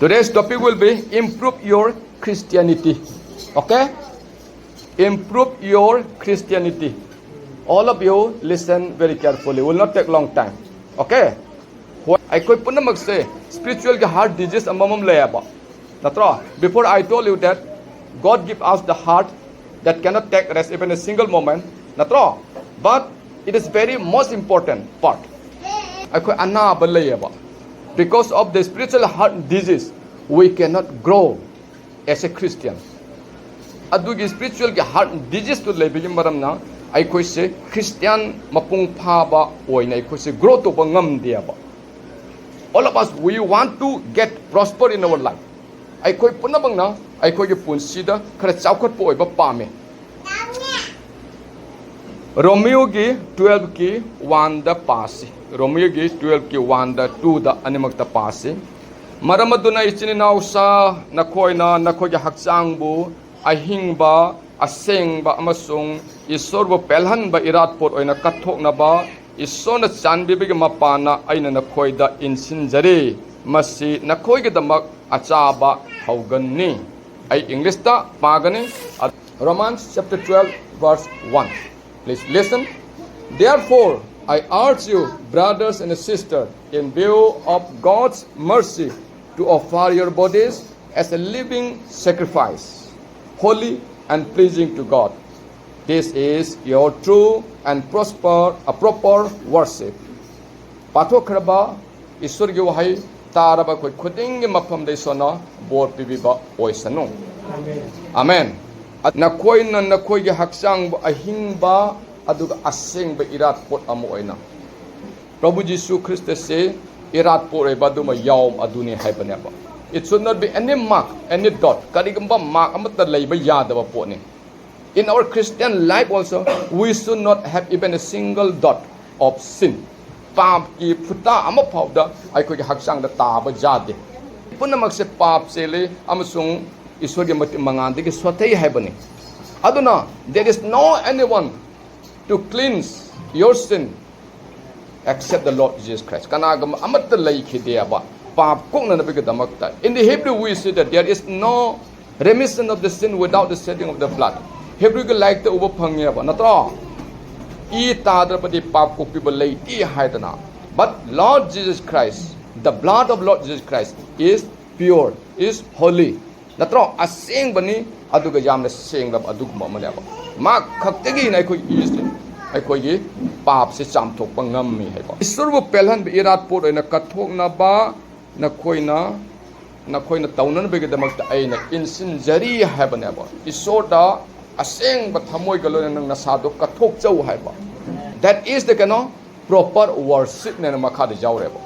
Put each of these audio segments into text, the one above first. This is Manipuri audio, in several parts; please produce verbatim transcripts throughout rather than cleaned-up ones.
Today's topic will be improve your Christianity. Okay? Improve your Christianity. All of you listen very carefully. Will not take long time. Okay? ꯑꯩꯈꯣꯏ ꯄꯨꯝꯅꯃꯛꯁꯦ spiritual ꯒꯤ heart disease ꯑꯃꯃꯝ ꯂꯩꯌꯦꯕ, ꯅꯠꯇ꯭ꯔꯣ? Before I told you that God give us the heart that cannot take rest even a single moment, ꯅꯠꯇ꯭ꯔꯣ? But it is very most important part. ꯑꯩꯈꯣꯏ ꯑꯅꯥꯕ ꯂꯩꯌꯦꯕ. Because of the spiritual heart disease, we cannot grow as a Christian. ꯑꯗꯨꯒꯤ spiritual ꯒꯤ heart disease ꯇꯨ ꯂꯩꯕꯒꯤ ꯃꯔꯝꯅ ꯑꯩꯈꯣꯏꯁꯦ Christian ꯃꯄꯨꯡ ꯐꯥꯕ ꯑꯣꯏꯅ ꯑꯩꯈꯣꯏꯁꯦ grow ꯇꯧꯕ ꯉꯝꯗꯦꯕ. All of us, we want to get prosper in our life. ꯑꯩꯈꯣꯏ ꯄꯨꯝꯅꯃꯛꯅ ꯑꯩꯈꯣꯏꯒꯤ ꯄꯨꯟꯁꯤꯗ ꯈꯔ ꯆꯥꯎꯈꯠꯄ ꯑꯣꯏꯕ ꯄꯥꯝꯃꯤ꯫ ꯔꯣꯃꯤꯌꯣꯒꯤ twelve ꯀꯤ one ꯗ ꯄꯥꯁꯤ꯫ ꯔꯣꯃꯤꯌꯣꯒꯤ twelve ꯀꯤ one ꯗ two ꯗ ꯑꯅꯤꯃꯛꯇ ꯄꯥꯁꯤ꯫ ꯃꯔꯝ ꯑꯗꯨꯅ, ꯏꯆꯤꯟ ꯏꯅꯥꯎꯁꯥ, ꯅꯈꯣꯏꯅ ꯅꯈꯣꯏꯒꯤ ꯍꯛꯆꯥꯡꯕꯨ ꯑꯍꯤꯡꯕ, ꯑꯁꯦꯡꯕ ꯑꯃꯁꯨꯡ ꯏꯁꯣꯔꯕꯨ ꯄꯦꯜꯍꯟꯕ ꯏꯔꯥꯠꯄꯣꯠ ꯑꯣꯏꯅ ꯀꯠꯊꯣꯛꯅꯕ ꯏꯁꯣꯔꯅ ꯆꯥꯟꯕꯤꯕꯒꯤ ꯃꯄꯥꯟꯅ ꯑꯩꯅ ꯅꯈꯣꯏꯗ ꯏꯟꯁꯤꯟꯖꯔꯤ꯫ ꯃꯁꯤ ꯅꯈꯣꯏꯒꯤꯗꯃꯛ ꯑꯆꯥꯕ ꯊꯧꯒꯟꯅꯤ꯫ ꯑꯩ ꯏꯪꯂꯤꯁꯇ ꯄꯥꯒꯅꯤ꯫ Romans chapter twelve, verse one. Please listen. Therefore, I urge you, brothers and sisters, in view of God's mercy, to offer your bodies as a living sacrifice, holy and pleasing to God. This is your true and prosper, a proper worship. ꯄꯥꯊꯣꯛꯈ꯭ꯔꯕ ꯏꯁꯣꯔꯒꯤ ꯋꯥꯍꯩ ꯇꯥꯔꯕ ꯑꯩꯈꯣꯏ ꯈꯨꯗꯤꯡꯒꯤ ꯃꯐꯝꯗ ꯏꯁꯣꯔꯅ ꯕꯣꯔ ꯄꯤꯕꯤꯕ ꯑꯣꯏꯁꯅꯨ꯫ ꯑꯥꯃꯦꯟ꯫ ꯅꯈꯣꯏꯅ ꯅꯈꯣꯏꯒꯤ ꯍꯛꯆꯥꯡꯕꯨ ꯑꯍꯤꯡꯕ ꯑꯗꯨꯒ ꯑꯁꯦꯡꯕ ꯏꯔꯥꯠ ꯄꯣꯠ ꯑꯃ ꯑꯣꯏꯅ, ꯄ꯭ꯔꯚꯨ ꯖꯤꯁꯨ ꯈ꯭ꯔꯤꯁꯇꯁꯦ ꯏꯔꯥꯠ ꯄꯣꯠ ꯑꯣꯏꯕ ꯑꯗꯨ ꯃꯌꯥꯎ ꯑꯗꯨꯅꯤ ꯍꯥꯏꯕꯅꯦꯕ꯫ It should not be any mark, any dot. ꯀꯔꯤꯒꯨꯝꯕ mark ꯑꯃꯠꯇ ꯂꯩꯕ ꯌꯥꯗꯕ ꯄꯣꯠꯅꯤ꯫ In our Christian life also, we should not have even a single dot of sin. ꯄꯥꯞꯀꯤ ꯐꯨꯇꯥ ꯑꯃ ꯐꯥꯎꯗ ꯑꯩꯈꯣꯏꯒꯤ ꯍꯛꯆꯥꯡꯗ ꯇꯥꯕ ꯌꯥꯗꯦ꯫ ꯄꯨꯝꯅꯃꯛꯁꯦ ꯄꯥꯞ ꯆꯦꯜꯂꯤ ꯑꯃꯁꯨꯡ ꯏꯁꯣꯔꯒꯤ ꯃꯇꯤꯛ ꯃꯉꯥꯜꯗꯒꯤ ꯁꯣꯊꯩ ꯍꯥꯏꯕꯅꯤ꯫ ꯑꯗꯨꯅ, there is no anyone to cleanse your sin except the Lord Jesus Christ. ꯀꯅꯥꯒꯨꯝꯕ ꯑꯃꯠꯇ ꯂꯩꯈꯤꯗꯦꯕ꯫ ꯄꯥꯞ ꯀꯣꯛꯅꯅꯕꯒꯤꯗꯃꯛꯇ꯫ In the Hebrew we see that there is no remission of the sin without the shedding of the blood. ꯍꯦꯕ꯭ꯔꯨꯒꯤ ꯂꯥꯏꯔꯤꯛꯇ ꯎꯕ ꯐꯪꯉꯦꯕ, ꯅꯠꯇ꯭ꯔꯣ? ꯏ ꯇꯥꯗ꯭ꯔꯕꯗꯤ ꯄꯥꯞ ꯀꯣꯛꯄꯤꯕ ꯂꯩꯇꯦ ꯍꯥꯏꯗꯅ꯫ But Lord Jesus Christ, the blood of Lord Jesus Christ is pure, is holy. ꯅꯠꯇ꯭ꯔꯣ? ꯑꯁꯦꯡꯕꯅꯤ, ꯑꯗꯨꯒ ꯌꯥꯝꯅ ꯁꯦꯡꯂꯕ ꯑꯗꯨꯒꯨꯝꯕ ꯑꯃꯅꯦꯕ꯫ ꯃꯥ ꯈꯛꯇꯒꯤꯅ ꯑꯩꯈꯣꯏ ꯏꯁꯦ, ꯑꯩꯈꯣꯏꯒꯤ ꯄꯥꯞꯁꯦ ꯆꯥꯝꯊꯣꯛꯄ ꯉꯝꯃꯤ ꯍꯥꯏꯕ꯫ ꯏꯁꯣꯔꯕꯨ ꯄꯦꯜꯍꯟꯕ ꯏꯔꯥꯠ ꯄꯣꯠ ꯑꯣꯏꯅ ꯀꯠꯊꯣꯛꯅꯕ ꯅꯈꯣꯏꯅ, ꯅꯈꯣꯏꯅ ꯇꯧꯅꯅꯕꯒꯤꯗꯃꯛꯇ ꯑꯩꯅ ꯏꯟꯁꯤꯟꯖꯔꯤ ꯍꯥꯏꯕꯅꯦꯕ꯫ ꯏꯁꯣꯔꯗ ꯑꯁꯦꯡꯕ ꯊꯃꯣꯏꯒ ꯂꯣꯏꯅꯅ ꯅꯪ ꯅꯁꯥꯗꯣ ꯀꯠꯊꯣꯛꯆꯧ ꯍꯥꯏꯕ꯫ That is the ꯀꯩꯅꯣ, proper worshipꯅꯦꯅ ꯃꯈꯥꯗ ꯌꯥꯎꯔꯦꯕ꯫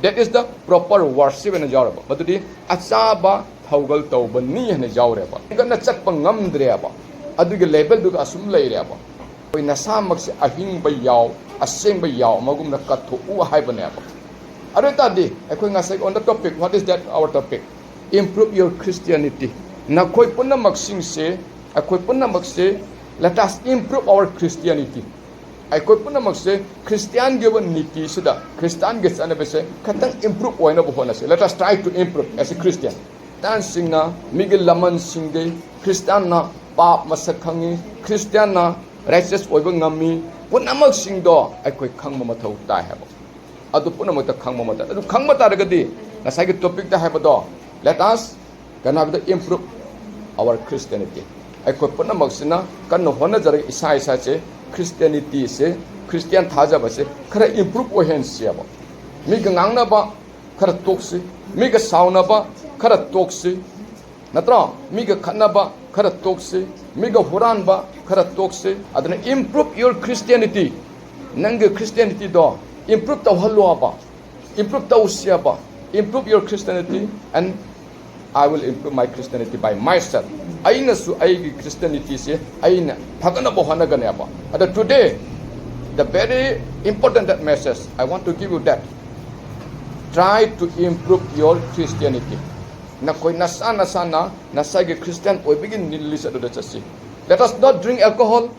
That is the proper worship ꯍꯥꯏꯅ ꯌꯥꯎꯔꯦꯕ꯫ ꯃꯗꯨꯗꯤ ꯑꯆꯥꯕ ꯊꯧꯒꯜ ꯇꯧꯕꯅꯤ ꯍꯥꯏꯅ ꯌꯥꯎꯔꯦꯕ꯫ ꯍꯦꯟꯒꯠꯅ ꯆꯠꯄ ꯉꯝꯗ꯭ꯔꯦꯕ꯫ ꯑꯗꯨꯒꯤ levelꯗꯨꯒ ꯑꯁꯨꯝ ꯂꯩꯔꯦꯕ꯫ ꯑꯩꯈꯣꯏ ꯅꯁꯥꯃꯛꯁꯦ ꯑꯍꯤꯡꯕ ꯌꯥꯎ, ꯑꯁꯦꯡꯕ ꯌꯥꯎ ꯑꯃꯒꯨꯝꯅ ꯀꯠꯊꯣꯛꯎ ꯍꯥꯏꯕꯅꯦꯕ꯫ ꯑꯗꯨ ꯑꯣꯏ ꯇꯥꯔꯗꯤ ꯑꯩꯈꯣꯏ ꯉꯁꯥꯏ on the topic, what is that our topic? Improve your Christianity. ꯅꯈꯣꯏ ꯄꯨꯝꯅꯃꯛꯁꯤꯡꯁꯦ, ꯑꯩꯈꯣꯏ ꯄꯨꯝꯅꯃꯛꯁꯦ, let us improve our Christianity. ꯑꯩꯈꯣꯏ ꯄꯨꯝꯅꯃꯛꯁꯦ ꯈ꯭ꯔꯤꯁꯇꯤꯌꯥꯟꯒꯤ ꯑꯣꯏꯕ ꯅꯤꯇꯤꯁꯤꯗ, ꯈ꯭ꯔꯤꯁꯇꯤꯌꯥꯟꯒꯤ ꯆꯠꯅꯕꯤꯁꯦ ꯈꯤꯇꯪ improve ꯑꯣꯏꯅꯕ ꯍꯣꯠꯅꯁꯤ꯫ Let us try to improve as a Christian. ꯈ꯭ꯔꯤꯁꯇꯤꯌꯥꯟꯁꯤꯡꯅ ꯃꯤꯒꯤ ꯂꯃꯟꯁꯤꯡꯗꯤ, ꯈ꯭ꯔꯤꯁꯇꯤꯌꯥꯟꯅ ꯄꯥꯞ ꯃꯁꯛ ꯈꯪꯉꯤ, ꯈ꯭ꯔꯤꯁꯇꯤꯌꯥꯟꯅ righteous ꯑꯣꯏꯕ ꯉꯝꯃꯤ, ꯄꯨꯝꯅꯃꯛꯁꯤꯡꯗꯣ ꯑꯩꯈꯣꯏ ꯈꯪꯕ ꯃꯊꯧ ꯇꯥꯏ ꯍꯥꯏꯕ꯫ ꯑꯗꯨ ꯄꯨꯝꯅꯃꯛꯇ ꯈꯪꯕ ꯃꯊꯧ꯫ ꯑꯗꯨ ꯈꯪꯕ ꯇꯥꯔꯒꯗꯤ ꯉꯁꯥꯏꯒꯤ topicꯇ ꯍꯥꯏꯕꯗꯣ, let us ꯀꯅꯥꯒꯤꯗ improve our Christianity꯫ ꯑꯩꯈꯣꯏ ꯄꯨꯝꯅꯃꯛꯁꯤꯅ ꯀꯟꯅ ꯍꯣꯠꯅꯖꯔꯒ ꯏꯁꯥ ꯏꯁꯥꯁꯦ, Christianityꯁꯦ, ꯈ꯭ꯔꯤꯁꯇꯤꯌꯥꯟ ꯊꯥꯖꯕꯁꯦ ꯈꯔ improve ꯑꯣꯏꯍꯟꯁꯦꯕ꯫ ꯃꯤꯒ ꯉꯥꯡꯅꯕ ꯈꯔ ꯇꯣꯛꯁꯤ, ꯃꯤꯒ ꯁꯥꯎꯅꯕ ꯈꯔ ꯇꯣꯛꯁꯤ, ꯅꯠꯇ꯭ꯔꯣ? ꯃꯤꯒ ꯈꯠꯅꯕ ꯈꯔ ꯇꯣꯛꯁꯤ, ꯃꯤꯒ ꯍꯨꯔꯥꯟꯕ ꯈꯔ ꯇꯣꯛꯁꯤ꯫ ꯑꯗꯨꯅ improve your Christianity꯫ ꯅꯪꯒꯤ Christianityꯗꯣ improve ꯇꯧꯍꯜꯂꯣꯕ, improve ꯇꯧꯁꯦꯕ꯫ Improve your Christianity and I will improve my Christianity by myself. ꯑꯩꯅꯁꯨ ꯑꯩꯒꯤ Christianityꯁꯦ ꯑꯩꯅ ꯐꯒꯠꯅꯕ ꯍꯣꯠꯅꯒꯅꯦꯕ꯫ ꯑꯗ today, the very important that message I want to give you that, try to improve your Christianity. ꯅꯈꯣꯏ ꯅꯁꯥ ꯅꯁꯥꯅ ꯅꯁꯥꯒꯤ ꯈ꯭ꯔꯤꯁꯇꯤꯌꯥꯟ ꯑꯣꯏꯕꯒꯤ ꯂꯤꯁ ꯑꯗꯨꯗ ꯆꯠꯁꯤ꯫ Let us not drink alcohol.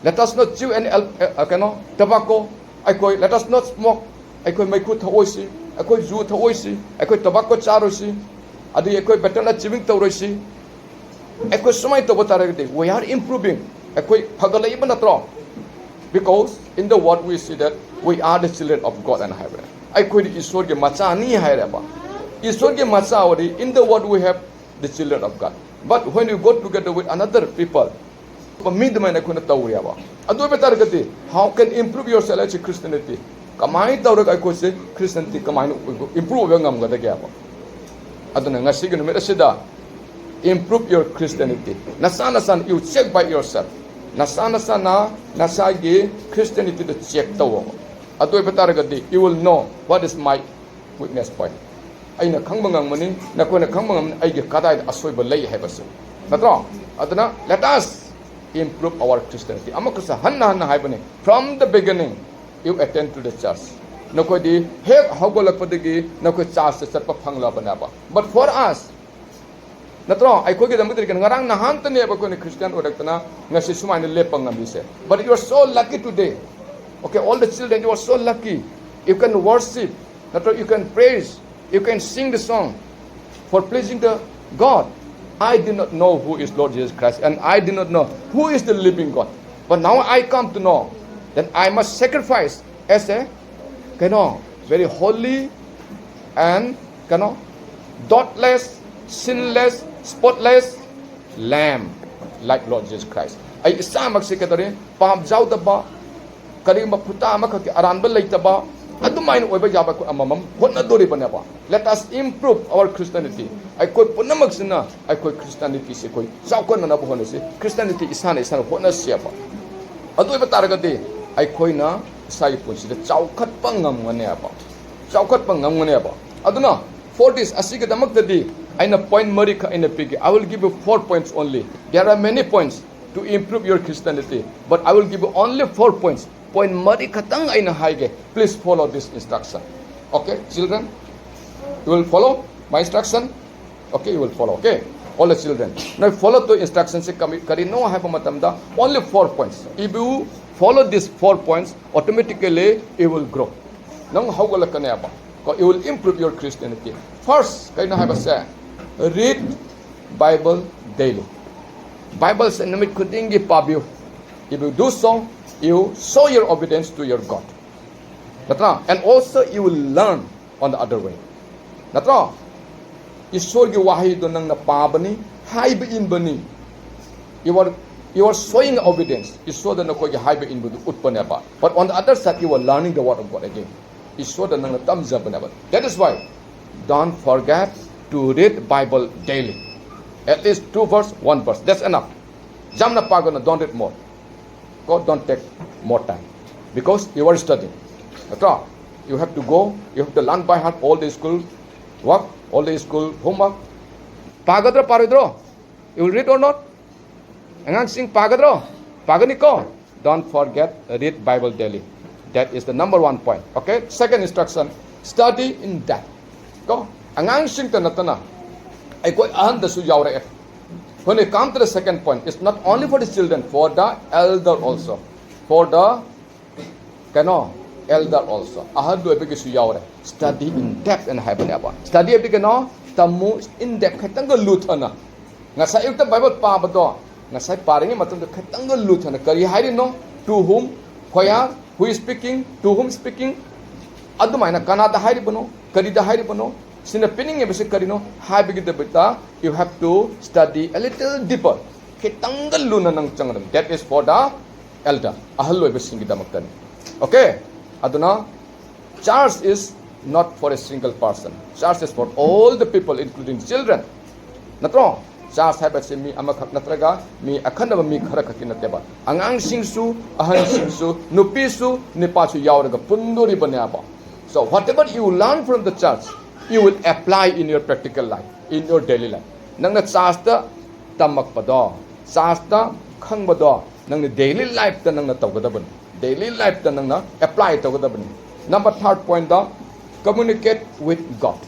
Let us not chew any al- uh, ꯀꯩꯅꯣ, tobacco. ꯑꯩꯈꯣꯏ let us not smoke. ꯑꯩꯈꯣꯏ ꯃꯩꯈꯨ ꯊꯛꯑꯣꯏꯁꯤ꯫ ꯑꯩꯈꯣꯏ ꯖꯨ ꯊꯛꯑꯣꯏꯁꯤ, ꯑꯩꯈꯣꯏ ꯇꯣꯕꯥꯀꯣ ꯆꯥꯔꯣꯏꯁꯤ, ꯑꯗꯒꯤ ꯑꯩꯈꯣꯏ battle achieving ꯇꯧꯔꯣꯏꯁꯤ꯫ ꯑꯩꯈꯣꯏ ꯁꯨꯃꯥꯏꯅ ꯇꯧꯕ ꯇꯥꯔꯒꯗꯤ we are improving, ꯑꯩꯈꯣꯏ ꯐꯒꯠꯂꯛꯏꯕ ꯅꯠꯇ꯭ꯔꯣ? Because in the word we see that we are the children of God and ꯍꯥꯏꯕ, ꯑꯩꯈꯣꯏꯗꯤ ꯏꯁꯣꯔꯒꯤ ꯃꯆꯥꯅꯤ ꯍꯥꯏꯔꯦꯕ꯫ ꯏꯁꯣꯔꯒꯤ ꯃꯆꯥ ꯑꯣꯏꯔꯗꯤ, in the word we have the children of God, but when you go together with another people, ꯃꯤ ꯑꯗꯨꯃꯥꯏꯅ ꯑꯩꯈꯣꯏꯅ ꯇꯧꯋꯦꯕ꯫ ꯑꯗꯨ ꯑꯣꯏꯕ ꯇꯥꯔꯒꯗꯤ, how can improve yourself as a Christianity? ꯀꯃꯥꯏꯅ ꯇꯧꯔꯒ ꯑꯩꯈꯣꯏꯁꯦ Christianity ꯀꯃꯥꯏꯅ improve ꯑꯣꯏꯕ ꯉꯝꯒꯗꯒꯦꯕ? ꯑꯗꯨꯅ ꯉꯁꯤꯒꯤ ꯅꯨꯃꯤꯠ ꯑꯁꯤꯗ, improve your Christianity. ꯅꯁꯥ ꯅꯁꯥꯅ, you check by yourself. ꯅꯁꯥ ꯅꯁꯥꯅ ꯅꯁꯥꯒꯤ Christianityꯗ check ꯇꯧꯋꯣꯕ꯫ ꯑꯗꯨ ꯑꯣꯏꯕ ꯇꯥꯔꯒꯗꯤ, you will know what is my weakness point. ꯑꯩꯅ ꯈꯪꯕ ꯉꯝꯒꯅꯤ, ꯅꯈꯣꯏꯅ ꯈꯪꯕ ꯉꯝꯒꯅꯤ ꯑꯩꯒꯤ ꯀꯗꯥꯏꯗ ꯑꯁꯣꯏꯕ ꯂꯩ ꯍꯥꯏꯕꯁꯦ, ꯅꯠꯇ꯭ꯔꯣ? ꯑꯗꯨꯅ, let us improve our Christianity. ꯑꯃꯨꯛꯀꯁꯨ ꯍꯟꯅ ꯍꯟꯅ ꯍꯥꯏꯕꯅꯤ, from the beginning you attend to the church. ꯅꯈꯣꯏꯗꯤ ꯍꯦꯛ ꯍꯧꯒꯠꯂꯛꯄꯗꯒꯤ ꯅꯈꯣꯏ churchꯇ ꯆꯠꯄ ꯐꯪꯂꯕꯅꯦꯕ꯫ But for us, ꯅꯠꯇ꯭ꯔꯣ? ꯑꯩꯈꯣꯏꯒꯤꯗꯃꯛꯇꯗꯤ ꯀꯩꯅꯣ, ꯉꯔꯥꯡ ꯅꯍꯥꯟꯇꯅꯦꯕ ꯑꯩꯈꯣꯏꯅ Christian ꯑꯣꯏꯔꯛꯇꯅ ꯉꯁꯤ ꯁꯨꯃꯥꯏꯅ ꯂꯦꯞꯄ ꯉꯝꯃꯤꯁꯦ꯫ But you are so lucky today. Okay, all the children, you are so lucky. You can worship, ꯅꯠꯇ꯭ꯔꯣ? You can praise, you can sing the song for pleasing the God. I did not know who is Lord Jesus Christ, and I did not know who is the living God. But now I come to know that I must sacrifice as a, ꯀꯩꯅꯣ, very holy and, ꯀꯩꯅꯣ, doubtless, sinless, spotless Lamb, like Lord Jesus Christ. ꯑꯩ ꯏꯁꯥꯃꯛꯁꯤ ꯀꯩꯗꯧꯔꯦ? ꯄꯥꯞ ꯌꯥꯎꯗꯕ, ꯀꯔꯤꯒꯨꯝꯕ ꯐꯨꯇꯥ ꯑꯃꯈꯛꯀꯤ ꯑꯔꯥꯟꯕ ꯂꯩꯇꯕ, ꯑꯗꯨꯃꯥꯏꯅ ꯑꯣꯏꯕ ꯌꯥꯕ ꯑꯩꯈꯣꯏ ꯑꯃꯃꯝ ꯍꯣꯠꯅꯗꯣꯔꯤꯕꯅꯦꯕ꯫ Let us improve our Christianity. ꯑꯩꯈꯣꯏ ꯄꯨꯝꯅꯃꯛꯁꯤꯅ ꯑꯩꯈꯣꯏ Christianityꯁꯤ ꯑꯩꯈꯣꯏ ꯆꯥꯎꯈꯠꯅꯅꯕ ꯍꯣꯠꯅꯁꯤ꯫ Christianity ꯏꯁꯥꯅ ꯏꯁꯥꯅ ꯍꯣꯠꯅꯁꯦꯕ꯫ ꯑꯗꯨ ꯑꯣꯏꯕ ꯇꯥꯔꯒꯗꯤ ꯑꯩꯈꯣꯏꯅ ꯏꯁꯥꯒꯤ ꯄꯨꯟꯁꯤꯗ ꯆꯥꯎꯈꯠꯄ ꯉꯝꯒꯅꯦꯕ, ꯆꯥꯎꯈꯠꯄ ꯉꯝꯒꯅꯦꯕ꯫ ꯑꯗꯨꯅ, for this, ꯑꯁꯤꯒꯤꯗꯃꯛꯇꯗꯤ ꯑꯩꯅ point ꯃꯔꯤꯈꯛ ꯑꯩꯅ ꯄꯤꯒꯦ. I will give you four points only. There are many points to improve your Christianity, but I will give you only four points. Point ꯃꯔꯤ ꯈꯛꯇꯪ ꯑꯩꯅ ꯍꯥꯏꯒꯦ. Please follow this instruction. Okay, children? You will follow my instruction? Okay, you will follow. Okay? All the children. Now follow the instruction ꯁꯦ ꯀꯃꯤ-, ꯀꯔꯤꯅꯣ ꯍꯥꯏꯕ ꯃꯇꯝꯗ, only four points. If you follow these four points, automatically you will grow. ꯅꯪ ꯍꯧꯒꯠꯂꯛꯀꯅꯦꯕ꯫ ꯀꯣ, you will improve your Christianity. First, ꯀꯩꯅꯣ ꯍꯥꯏꯕꯁꯦ, read Bible daily. Bible ꯁꯦ ꯅꯨꯃꯤꯠ ꯈꯨꯗꯤꯡꯒꯤ ꯄꯥꯕꯤꯌꯨ. If you do so, you show your obedience to your God. ꯅꯠꯇ꯭ꯔꯥ? And also you will learn on the other way. ꯅꯠꯇ꯭ꯔꯣ? ꯏꯁꯣꯔꯒꯤ ꯋꯥꯍꯩꯗꯣ ꯅꯪꯅ ꯄꯥꯕꯅꯤ, ꯍꯥꯏꯕ ꯏꯟꯕꯅꯤ. You are, you are showing obedience. ꯏꯁꯣꯔꯗ ꯅꯈꯣꯏꯒꯤ ꯍꯥꯏꯕ ꯏꯟꯕꯗꯨ ꯎꯠꯄꯅꯦꯕ. But on the other side, you are learning the word of God again. ꯏꯁꯣꯔꯗ ꯅꯪꯅ ꯇꯝꯖꯕꯅꯦꯕ. That is why don't forget to read Bible daily. At least two verse, one verse. That's enough. ꯌꯥꯝꯅ ꯄꯥꯒꯅꯨ, don't read more. Go, don't take more time. Because you are studying. ꯅꯠꯇ꯭ꯔꯣ? You have to go, you have to learn by heart all the school work, all the school homework. ꯄꯥꯒꯗ꯭ꯔꯣ, ꯄꯥꯔꯣꯏꯗ꯭ꯔꯣ? You will read or not? ꯑꯉꯥꯡꯁꯤꯡ ꯄꯥꯒꯗ꯭ꯔꯣ? ꯄꯥꯒꯅꯤꯀꯣ? Don't forget, read Bible daily. That is the number one point. Okay? Second instruction, study in depth. ꯀꯣ? ꯑꯉꯥꯡꯁꯤꯡꯇ ꯅꯠꯇꯅ ꯑꯩꯈꯣꯏ ꯑꯍꯟꯗꯁꯨ ꯌꯥꯎꯔꯛꯑꯦ. When we come to the second point, it's not only for the children, for the elder also. For the, ꯀꯩꯅꯣ, elder also. ꯑꯍꯜ ꯑꯣꯏꯕꯒꯤꯁꯨ ꯌꯥꯎꯔꯦ. Study in depth ꯍꯥꯏꯅ ꯍꯥꯏꯕꯅꯦꯕ. Study ꯍꯥꯏꯕꯗꯤ ꯀꯩꯅꯣ? ꯇꯝꯃꯨ in depth, ꯈꯤꯇꯪꯒ ꯂꯨꯊꯅ. ꯉꯁꯥꯏ ꯑꯌꯨꯛꯇ ꯕꯥꯏꯕꯜ ꯄꯥꯕꯗꯣ, ꯉꯁꯥꯏ ꯄꯥꯔꯤꯉꯩ ꯃꯇꯝꯗ ꯈꯤꯇꯪꯒ ꯂꯨꯊꯅ, ꯀꯔꯤ ꯍꯥꯏꯔꯤꯅꯣ? To whom? Where? Who is speaking? To whom speaking? ꯑꯗꯨꯃꯥꯏꯅ ꯀꯅꯥꯗ ꯍꯥꯏꯔꯤꯕꯅꯣ? ꯀꯔꯤꯗ ꯍꯥꯏꯔꯤꯕꯅꯣ? ꯁꯤꯅ ꯄꯤꯅꯤꯡꯉꯤꯕꯁꯤ ꯀꯔꯤꯅꯣ? ꯍꯥꯏꯕꯒꯤꯗꯃꯛꯇ you have to study a little deeper. ꯈꯤꯇꯪꯒ ꯂꯨꯅ ꯅꯪ ꯆꯪꯒꯗꯕꯅꯤ. That is for the elder. ꯑꯍꯜ ꯑꯣꯏꯕꯁꯤꯡꯒꯤꯗꯃꯛꯇꯅꯤ. Okay? ꯑꯗꯨꯅ, church is not for a single person. Church is for all the people, including children. ꯅꯠꯇ꯭ꯔꯣ? Church ꯍꯥꯏꯕꯁꯤ ꯃꯤ ꯑꯃꯈꯛ ꯅꯠꯇ꯭ꯔꯒ ꯃꯤ ꯑꯈꯟꯅꯕ ꯃꯤ ꯈꯔ ꯈꯛꯀꯤ ꯅꯠꯇꯦꯕ. ꯑꯉꯥꯡꯁꯤꯡꯁꯨ, ꯑꯍꯟꯁꯤꯡꯁꯨ, ꯅꯨꯄꯤꯁꯨ, ꯅꯨꯄꯥꯁꯨ ꯌꯥꯎꯔꯒ ꯄꯨꯟꯗꯣꯔꯤꯕꯅꯦꯕ. So whatever you learn from the church, you will apply in your practical life, in your daily life. ꯅꯪꯅ churchꯇ ꯇꯝꯃꯛꯄꯗꯣ, churchꯇ ꯈꯪꯕꯗꯣ, ꯅꯪꯅ daily lifeꯇ ꯅꯪꯅ ꯇꯧꯒꯗꯕꯅꯤ. Daily lifeꯇ ꯅꯪꯅ apply ꯇꯧꯒꯗꯕꯅꯤ. Number third pointꯇ, communicate with God.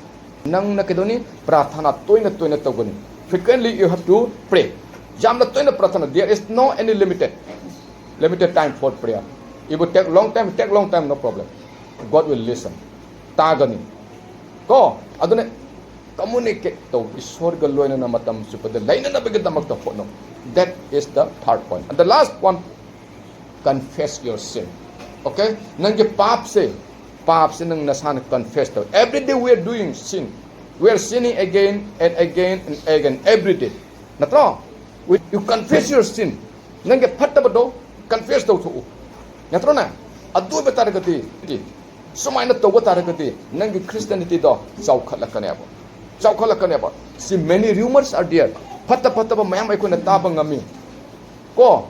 ꯅꯪꯅ ꯀꯩꯗꯧꯅꯤ? ꯄ꯭ꯔꯥꯊꯅꯥ ꯇꯣꯏꯅ ꯇꯣꯏꯅ ꯇꯧꯒꯅꯤ. Frequently you have to pray. ꯌꯥꯝꯅ ꯇꯣꯏꯅ ꯄ꯭ꯔꯥꯊꯅꯥ. There is no any limited, limited time for prayer. It will take long time, take long time, no problem. God will listen. ꯇꯥꯒꯅꯤ. ꯀꯣ, ꯑꯗꯨꯅ communicate ꯇꯧ, ꯏꯁꯣꯔꯒ ꯂꯣꯏꯅꯅ ꯃꯇꯝ ꯆꯨꯞꯄꯗ ꯂꯩꯅꯅꯕꯒꯤꯗꯃꯛꯇ ꯍꯣꯠꯅꯧ. That is the third point. And the last one, confess your sin. Okay? ꯅꯪꯒꯤ ꯄꯥꯞꯁꯦ, ꯄꯥꯞꯁꯦ ꯅꯪ ꯅꯁꯥꯅ confess ꯇꯧ. Every day we are doing sin. We are sinning again and again and again every day. ꯅꯠꯇ꯭ꯔꯣ? We, you confess your sin. ꯅꯪꯒꯤ ꯐꯠꯇꯕꯗꯣ confess ꯇꯧꯊꯣꯛꯎ, ꯅꯠꯇ꯭ꯔꯣꯅꯦ? ꯑꯗꯨ ꯑꯣꯏꯕ ꯇꯥꯔꯒꯗꯤ, ꯁꯨꯃꯥꯏꯅ ꯇꯧꯕ ꯇꯥꯔꯒꯗꯤ ꯅꯪꯒꯤ Christianity ꯗꯣ ꯆꯥꯎꯈꯠꯂꯛꯀꯅꯦꯕ, ꯆꯥꯎꯈꯠꯂꯛꯀꯅꯦꯕ꯫ See, many rumors are there. ꯐꯠꯇ ꯐꯠꯇꯕ ꯃꯌꯥꯝ ꯑꯩꯈꯣꯏꯅ ꯇꯥꯕ ꯉꯝꯃꯤ ꯀꯣ꯫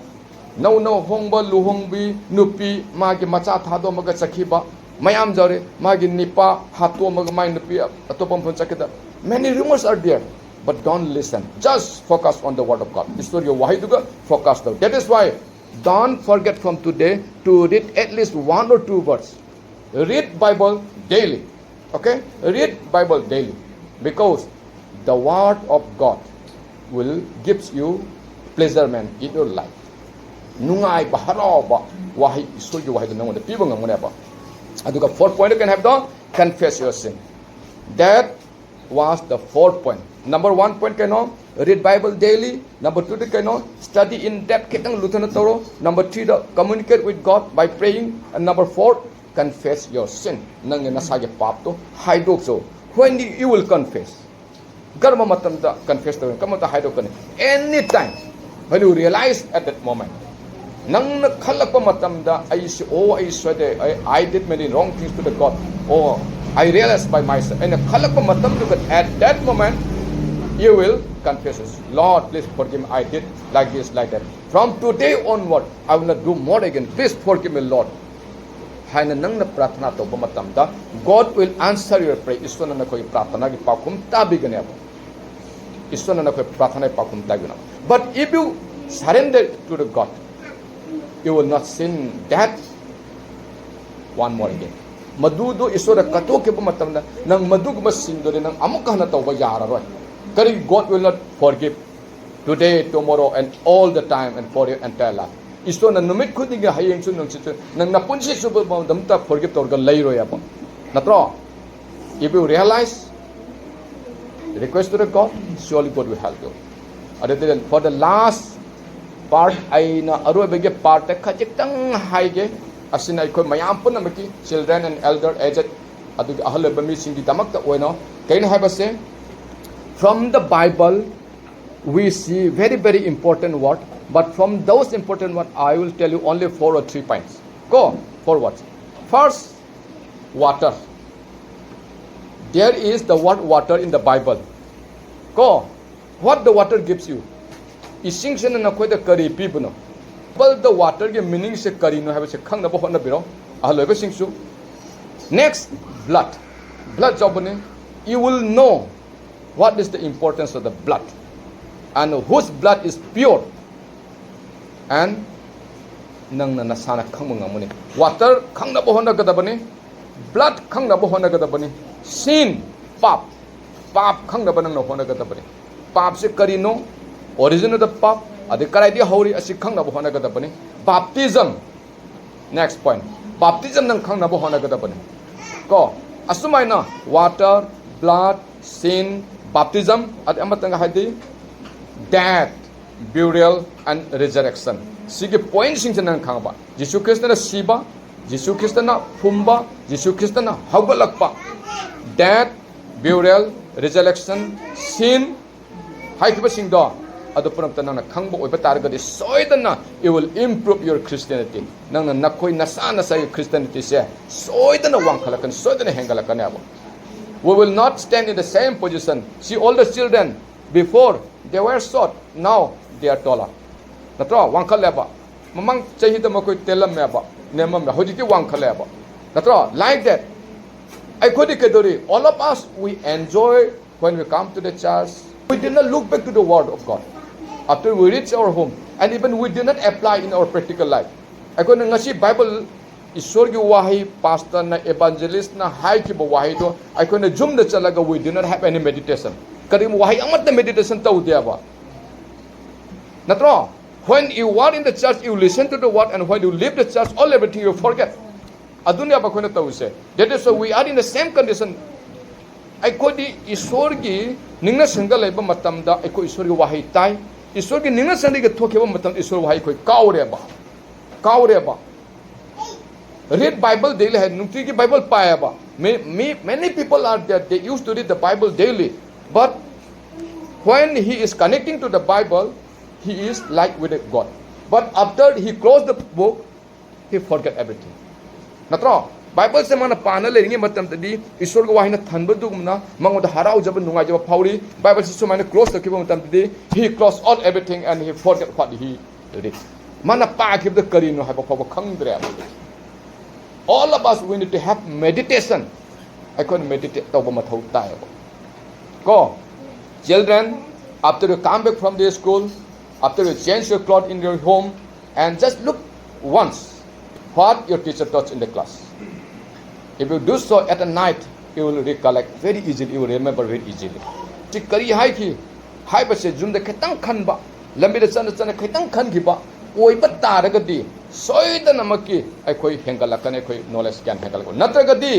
ꯅꯧꯅ ꯍꯣꯡꯕ ꯂꯨꯍꯣꯡꯕꯤ ꯅꯨꯄꯤ ꯃꯥꯒꯤ ꯃꯆꯥ ꯊꯥꯗꯣꯛꯑꯝꯃꯒ ꯆꯠꯈꯤꯕ ꯃꯌꯥꯝ ꯌꯥꯎꯔꯦ꯫ ꯃꯥꯒꯤ ꯅꯤꯄꯥ ꯍꯥꯠꯇꯣꯛꯑꯝꯃꯒ ꯃꯥꯒꯤ ꯅꯨꯄꯤ ꯑꯇꯣꯞꯄ ꯃꯐꯝ ꯆꯠꯈꯤꯗ, many rumors are there, but don't listen, just focus on the word of God. ꯏꯁꯣꯔꯒꯤ ꯋꯥꯍꯩꯗꯨꯒ focus ꯇꯧ. That is why don't forget from today to read at least one or two verse. Read Bible daily. Okay? Read Bible daily. Because the word of God will gives you pleasurement in your life. ꯅꯨꯡꯉꯥꯏꯕ, ꯍꯔꯥꯎꯕ ꯋꯥꯍꯩ, ꯏꯁꯣꯔꯒꯤ ꯋꯥꯍꯩꯗꯨ ꯅꯉꯣꯟꯗ ꯄꯤꯕ ꯉꯝꯒꯅꯦꯕ꯫ ꯑꯗꯨꯒ fourth point ꯀꯩꯅꯣ ꯍꯥꯏꯕꯗꯣ, confess your sin. That was the fourth point. Number one point ꯀꯩꯅꯣ? Read Bible daily. Number two ꯗ ꯀꯩꯅꯣ? Study in depth, ꯈꯤꯇꯪ ꯂꯨꯊꯅ ꯇꯧꯔꯣ. Number three the communicate with God by praying. And number four, confess your sin. ꯅꯪꯒꯤ ꯅꯁꯥꯒꯤ ꯄꯥꯞꯇꯣ ꯍꯥꯏꯗꯣꯛꯆꯧ. When you will confess? ꯀꯔꯝꯕ ꯃꯇꯝꯗ confess ꯇꯧꯒꯅꯤ? ꯀꯔꯝꯕ ꯃꯇꯝꯗ ꯍꯥꯏꯗꯣꯛꯀꯅꯤ? Anytime. When you realize at that moment. ꯅꯪꯅ ꯈꯜꯂꯛꯄ ꯃꯇꯝꯗ, ꯑꯩꯁꯦ, "Oh, ꯑꯩ ꯁꯣꯏꯗꯦ, I, I did many wrong things to the God. Oh, I realized by myself." ꯑꯩꯅ ꯈꯜꯂꯛꯄ ꯃꯇꯝꯗꯨꯗ, at that moment, you will confess, "Lord, please forgive me. I did like this, like that. From today onward, I will not do more again. Please forgive me, Lord." ꯍꯥꯏꯅ ꯅꯪꯅ ꯄ꯭ꯔꯥꯊꯅꯥ ꯇꯧꯕ ꯃꯇꯝꯗ, God will answer your prayer. ꯏꯁꯣꯔꯅ ꯅꯈꯣꯏꯒꯤ ꯄ꯭ꯔꯥꯊꯅꯥꯒꯤ ꯄꯥꯎꯈꯨꯝ ꯇꯥꯕꯤꯒꯅꯦꯕ꯫ ꯏꯁꯣꯔꯅ ꯅꯈꯣꯏ ꯄ꯭ꯔꯥꯊꯅꯥꯒꯤ ꯄꯥꯎꯈꯨꯝ ꯇꯥꯕꯤꯒꯅꯦꯕ꯫ But if you surrender to the God, you will not sin that one more again. ꯃꯗꯨꯗꯣ ꯏꯁꯣꯔꯅ ꯀꯠꯊꯣꯛꯈꯤꯕ ꯃꯇꯝꯗ ꯅꯪ ꯃꯗꯨꯒꯨꯝꯕ ꯁꯤꯟꯗꯨꯗꯤ ꯅꯪ ꯑꯃꯨꯛꯀ ꯍꯟꯅ ꯇꯧꯕ ꯌꯥꯔꯔꯣꯏ꯫ ꯀꯔꯤ? God will not forgive today, tomorrow, and all the time and for your entire life. ꯏꯁꯣꯔꯅ ꯅꯨꯃꯤꯠ ꯈꯨꯗꯤꯡꯒꯤ, ꯍꯌꯦꯡꯁꯨ ꯅꯨꯡꯁꯤꯠꯁꯨ, ꯅꯪ ꯅꯄꯨꯟꯁꯤ ꯆꯨꯞꯄ ꯃꯇꯝꯗ forgive ꯇꯧꯔꯒ ꯂꯩꯔꯣꯏ ꯍꯥꯏꯕ ꯅꯠꯇ꯭ꯔꯣ? If you realize, request to the God, surely God will help you. ꯑꯗꯨꯗꯤ for the last part, ꯑꯩꯅ ꯑꯔꯣꯏꯕꯒꯤ part ꯈꯖꯤꯛꯇꯪ ꯍꯥꯏꯒꯦ꯫ ꯑꯁꯤꯅ ꯑꯩꯈꯣꯏ ꯃꯌꯥꯝ ꯄꯨꯝꯅꯃꯛꯀꯤ, children and elder, aged, ꯑꯗꯨꯒꯤ ꯑꯍꯜ ꯑꯣꯏꯕ ꯃꯤꯁꯤꯡꯒꯤꯗꯃꯛꯇ ꯑꯣꯏꯅ ꯀꯩꯅꯣ ꯍꯥꯏꯕꯁꯦ, from the Bible we see very, very important word, but from those important word I will tell you only four or three points. Go forward. First, water. There is the word water in the Bible. Go. What the water gives you? ꯏꯁꯤꯡꯁꯤꯅ ꯅꯈꯣꯏꯗ ꯀꯔꯤ ꯄꯤꯕꯅꯣ? Bible ꯗ water ꯒꯤ meaning ꯁꯦ ꯀꯔꯤꯅꯣ ꯍꯥꯏꯕꯁꯦ ꯈꯪꯅꯕ ꯍꯣꯠꯅꯕꯤꯔꯣ, ꯑꯍꯜ ꯑꯣꯏꯕꯁꯤꯡꯁꯨ꯫ Next, blood. Blood ꯌꯥꯎꯕꯅꯤ. You will know what is the importance of the blood and whose blood is pure. And ꯅꯪꯅ ꯅꯁꯥꯅ ꯈꯪꯕ ꯉꯝꯒꯅꯤ꯫ Water ꯈꯪꯅꯕ ꯍꯣꯠꯅꯒꯗꯕꯅꯤ, blood ꯈꯪꯅꯕ ꯍꯣꯠꯅꯒꯗꯕꯅꯤ, sin, ꯄꯥꯞ, ꯄꯥꯞ ꯈꯪꯅꯕ ꯅꯪꯅ ꯍꯣꯠꯅꯒꯗꯕꯅꯤ꯫ ꯄꯥꯞꯁꯦ ꯀꯔꯤꯅꯣ, origin of the ꯄꯥꯞ, ꯑꯗꯩ ꯀꯗꯥꯏꯗꯒꯤ ꯍꯧꯔꯤ, ꯑꯁꯤ ꯈꯪꯅꯕ ꯍꯣꯠꯅꯒꯗꯕꯅꯤ꯫ Baptism, next point, baptism ꯅꯪ ꯈꯪꯅꯕ ꯍꯣꯠꯅꯒꯗꯕꯅꯤ꯫ ꯀꯣ, ꯑꯁꯨꯃꯥꯏꯅ water, blood, sin, baptism, ꯑꯗꯩ ꯑꯃꯇꯪꯒ ꯍꯥꯏꯗꯤ death, burial and resurrection꯫ ꯁꯤꯒꯤ point ꯁꯤꯡꯁꯦ ꯅꯪ ꯈꯪꯕ꯫ ꯖꯤꯁꯨ ꯈ꯭ꯔꯤꯁꯇꯅ ꯁꯤꯕ, ꯖꯤꯁꯨ ꯈ꯭ꯔꯤꯁꯇꯅ ꯐꯨꯝꯕ, ꯖꯤꯁꯨ ꯈ꯭ꯔꯤꯁꯇꯅ ꯍꯧꯒꯠꯂꯛꯄ, death, burial, resurrection, sin ꯍꯥꯏꯈꯤꯕꯁꯤꯡꯗꯣ, ꯑꯗꯨ ꯄꯨꯝꯅꯃꯛꯇ ꯅꯪꯅ ꯈꯪꯕ ꯑꯣꯏꯕ ꯇꯥꯔꯒꯗꯤ, ꯁꯣꯏꯗꯅ it will improve your Christianity꯫ ꯅꯪꯅ ꯅꯈꯣꯏ ꯅꯁꯥ ꯅꯁꯥꯒꯤ Christianity ꯁꯦ ꯁꯣꯏꯗꯅ ꯋꯥꯡꯈꯠꯂꯛꯀꯅꯤ, ꯁꯣꯏꯗꯅ ꯍꯦꯟꯒꯠꯂꯛꯀꯅꯦꯕ꯫ We will not stand in the same position. See, all the children, before they were short, now they are taller. ꯅꯠꯇ꯭ꯔꯣ? ꯋꯥꯡꯈꯠꯂꯦꯕ꯫ ꯃꯃꯥꯡ ꯆꯍꯤꯗ ꯃꯈꯣꯏ ꯇꯦꯜꯂꯝꯃꯦꯕ, ꯅꯦꯝꯃꯝꯃꯦ, ꯍꯧꯖꯤꯛꯇꯤ ꯋꯥꯡꯈꯠꯂꯦꯕ꯫ ꯅꯠꯇ꯭ꯔꯣ? Like that, ꯑꯩꯈꯣꯏꯗꯤ ꯀꯩꯗꯧꯔꯤ? All of us, we enjoy when we come to the church. We did not look back to the word of God after we reach our home, and even we did not apply in our practical life. ꯑꯩꯈꯣꯏꯅ ꯉꯁꯤ Bible, ꯏꯁꯣꯔꯒꯤ ꯋꯥꯍꯩ, pastor ꯅ, evangelist ꯅ ꯍꯥꯏꯈꯤꯕ ꯋꯥꯍꯩꯗꯣ ꯑꯩꯈꯣꯏꯅ ꯌꯨꯝꯗ ꯆꯠꯂꯒ we did not have any meditation. ꯀꯔꯤꯒꯨꯝꯕ ꯋꯥꯍꯩ ꯑꯃꯠꯇ meditation ꯇꯧꯗꯦꯕ꯫ ꯅꯠꯇ꯭ꯔꯣ? When you are in the church, you listen to the word, and when you leave the church, all everything you forget. ꯑꯗꯨꯅꯦꯕ ꯑꯩꯈꯣꯏꯅ ꯇꯧꯔꯤꯁꯦ꯫ That is why we are in the same condition. ꯑꯩꯈꯣꯏꯗꯤ ꯏꯁꯣꯔꯒꯤ ꯅꯤꯡꯅ ꯁꯪꯒ ꯂꯩꯕ ꯃꯇꯝꯗ ꯑꯩꯈꯣꯏ ꯏꯁꯣꯔꯒꯤ ꯋꯥꯍꯩ ꯇꯥꯏ꯫ ꯏꯁꯣꯔꯒꯤ ꯅꯤꯡꯅ ꯁꯪꯒ ꯊꯣꯛꯈꯤꯕ ꯃꯇꯝꯗ ꯏꯁꯣꯔ ꯋꯥꯍꯩ ꯑꯩꯈꯣꯏ ꯀꯥꯎꯔꯦꯕ꯫ ꯀꯥꯎꯔꯦꯕ꯫ Read Bible daily ꯍꯥꯏ, ꯅꯨꯡꯇꯤꯒꯤ ꯕꯥꯏꯕꯜ ꯄꯥꯏꯌꯦꯕ꯫ May, may, many people are there, they used to read the Bible daily. But when he is connecting to the Bible, he is like with God. But after he closed the book, he forget everything. ꯅꯠꯇ꯭ꯔꯣ? ꯕꯥꯏꯕꯜꯁꯦ ꯃꯥꯅ ꯄꯥꯅ ꯂꯩꯔꯤꯉꯩ ꯃꯇꯝꯗꯗꯤ ꯏꯁꯣꯔꯒꯤ ꯋꯥꯍꯩꯅ ꯊꯟꯕꯗꯨꯒꯨꯝꯅ ꯃꯉꯣꯟꯗ ꯍꯔꯥꯎꯖꯕ, ꯅꯨꯡꯉꯥꯏꯖꯕ ꯐꯥꯎꯔꯤ꯫ ꯕꯥꯏꯕꯜꯁꯤ ꯁꯨꯃꯥꯏꯅ ꯀ꯭ꯂꯣꯁ ꯇꯧꯈꯤꯕ ꯃꯇꯝꯗꯗꯤ, he close all everything and he forget what he read. ꯃꯥꯅ ꯄꯥꯈꯤꯕꯗ ꯀꯔꯤꯅꯣ ꯍꯥꯏꯕ ꯐꯥꯎꯕ ꯈꯪꯗ꯭ꯔꯦꯕ꯫ All of us, we need to have meditation. ꯑꯩꯈꯣꯏꯅ ꯃꯦꯗꯤꯇꯦꯠ ꯇꯧꯕ ꯃꯊꯧ ꯇꯥꯏꯌꯦꯕ꯫ ꯀꯣ, children, after you come back from the school, after you change your clothes in your home, and just look once what your teacher taught in the class. If you do so at a night, you will recollect very easily, you will remember very easily. ꯁꯤ ꯀꯔꯤ ꯍꯥꯏꯈꯤ ꯍꯥꯏꯕꯁꯦ ꯌꯨꯝꯗ ꯈꯤꯇꯪ ꯈꯟꯕ, ꯂꯝꯕꯤꯗ ꯆꯠꯅ ꯆꯠꯅ ꯈꯤꯇꯪ ꯈꯟꯈꯤꯕ ꯑꯣꯏꯕ ꯇꯥꯔꯒꯗꯤ, ꯁꯣꯏꯗꯅꯃꯛꯀꯤ ꯑꯩꯈꯣꯏ ꯍꯦꯟꯒꯠꯂꯛꯀꯅꯤ, ꯑꯩꯈꯣꯏ ꯅꯣꯂꯦꯖ ꯒ꯭ꯌꯥꯟ ꯍꯦꯟꯒꯠꯂꯛꯀꯅꯤ꯫ ꯅꯠꯇ꯭ꯔꯒꯗꯤ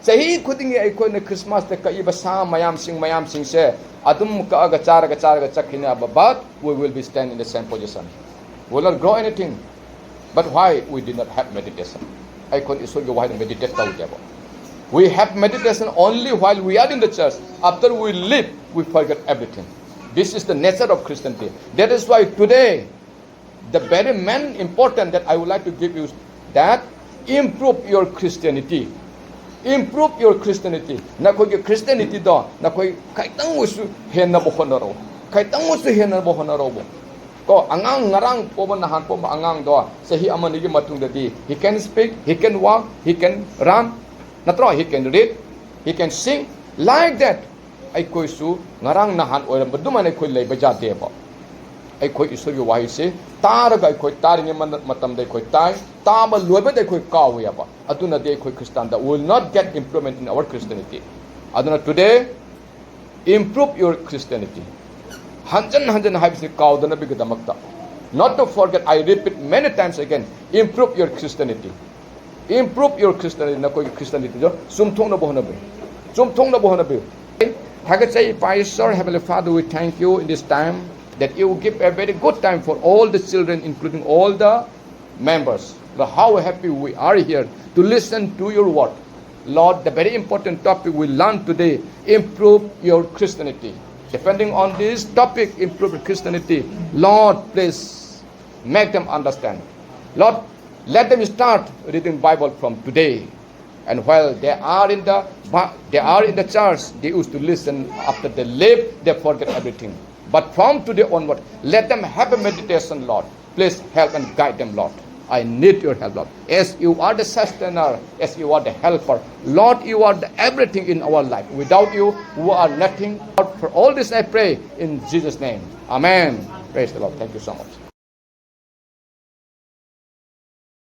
ꯆꯍꯤ ꯈꯨꯗꯤꯡꯒꯤ ꯑꯩꯈꯣꯏꯅ ꯈ꯭ꯔꯤꯁꯃꯥꯁꯇ ꯀꯛꯏꯕ ꯁꯥ ꯃꯌꯥꯝꯁꯤꯡ, ꯃꯌꯥꯝꯁꯤꯡꯁꯦ ꯑꯗꯨꯝ ꯀꯛꯑꯒ ꯆꯥꯔꯒ, ꯆꯥꯔꯒ ꯆꯠꯈꯤꯅꯦꯕ, but we will be stand in the same position. We will not grow anything. But why we did not have meditation? ꯑꯩꯈꯣꯏꯅ ꯏꯁꯣꯔꯒꯤ ꯋꯥꯍꯩꯗ ꯃꯦꯗꯤꯇꯦꯠ ꯇꯧꯗꯦꯕ꯫ We have meditation only while we are in the church. After we leave, we forget everything. This is the nature of Christianity. That is why today, the very main important that I would like to give you is that improve your Christianity. Improve your Christianity. ꯅꯈꯣꯏꯒꯤ ꯈ꯭ꯔꯤꯁꯇꯤꯌꯥꯅꯤꯇꯤꯗꯣ ꯅꯈꯣꯏ ꯈꯤꯇꯪ ꯑꯣꯏꯁꯨ ꯍꯦꯟꯅꯕ ꯍꯣꯠꯅꯔꯛꯎ꯫ ꯈꯤꯇꯪ ꯑꯣꯏꯁꯨ ꯍꯦꯟꯅꯕ ꯍꯣꯠꯅꯔꯛꯎ꯫ ꯀꯣ, ꯑꯉꯥꯡ ꯉꯔꯥꯡ ꯄꯣꯛꯄ, ꯅꯍꯥꯟ ꯄꯣꯛꯄ ꯑꯉꯥꯡꯗꯣ ꯆꯍꯤ ꯑꯃ ꯑꯅꯤꯒꯤ ꯃꯇꯨꯡꯗꯗꯤ, he can speak, he can walk, he can run, ꯅꯠꯇ꯭ꯔꯣ? He can read, he can sing, like that. ꯑꯩꯈꯣꯏꯁꯨ ꯉꯔꯥꯡ ꯅꯍꯥꯟ ꯑꯣꯏꯔꯝꯕ ꯑꯗꯨꯃꯥꯏꯅ ꯑꯩꯈꯣꯏ ꯂꯩꯕ ꯌꯥꯗꯦꯕ꯫ ꯑꯩꯈꯣꯏ ꯏꯁꯣꯔꯒꯤ ꯋꯥꯍꯩꯁꯦ ꯇꯥꯔꯒ, ꯑꯩꯈꯣꯏ ꯇꯥꯔꯤꯉꯩ ꯃꯇꯝꯗ ꯑꯩꯈꯣꯏ ꯇꯥꯏ, ꯇꯥꯕ ꯂꯣꯏꯕꯗ ꯑꯩꯈꯣꯏ ꯀꯥꯎꯋꯦꯕ꯫ ꯑꯗꯨꯅꯗꯤ ꯑꯩꯈꯣꯏ ꯈ꯭ꯔꯤꯁꯇꯥꯟꯗ will not get improvement in our Christianity. ꯑꯗꯨꯅ today, improve your Christianity. ꯍꯟꯖꯟ ꯍꯟꯖꯟ ꯍꯥꯏꯕꯁꯤ ꯀꯥꯎꯗꯅꯕꯒꯤꯗꯃꯛꯇ, not to forget, I repeat many times again, improve your Christianity. Improve your Christianity. ꯅꯈꯣꯏꯒꯤ ꯈ꯭ꯔꯤꯁꯇꯤꯌꯥꯅꯤꯇꯤꯗꯣ ꯆꯨꯝꯊꯣꯛꯅꯕ ꯍꯣꯠꯅꯕꯤꯌꯨ꯫ ꯆꯨꯝꯊꯣꯛꯅꯕ ꯍꯣꯠꯅꯕꯤꯌꯨ꯫ ꯊꯥꯒꯠꯆꯩ, ꯏꯄꯥ ꯏꯁꯣꯔ, Heavenly Father, we thank you in this time that you give a very good time for all the children, including all the members. Lord, how happy we are here to listen to your word. Lord, the very important topic we learned today, improve your Christianity. Depending on this topic, improve Christianity, Lord, please make them understand. Lord, let them start reading Bible from today. And while they are in the they are in the church, they used to listen. After they leave, they forget everything. But from today onward, let them have a meditation, Lord. Please help and guide them, Lord. I need your help, Lord. As you are the sustainer, as you are the helper, Lord, you are the everything in our life. Without you, we are nothing. Lord, for all this I pray in Jesus' name. Amen. Praise the Lord. Thank you so much.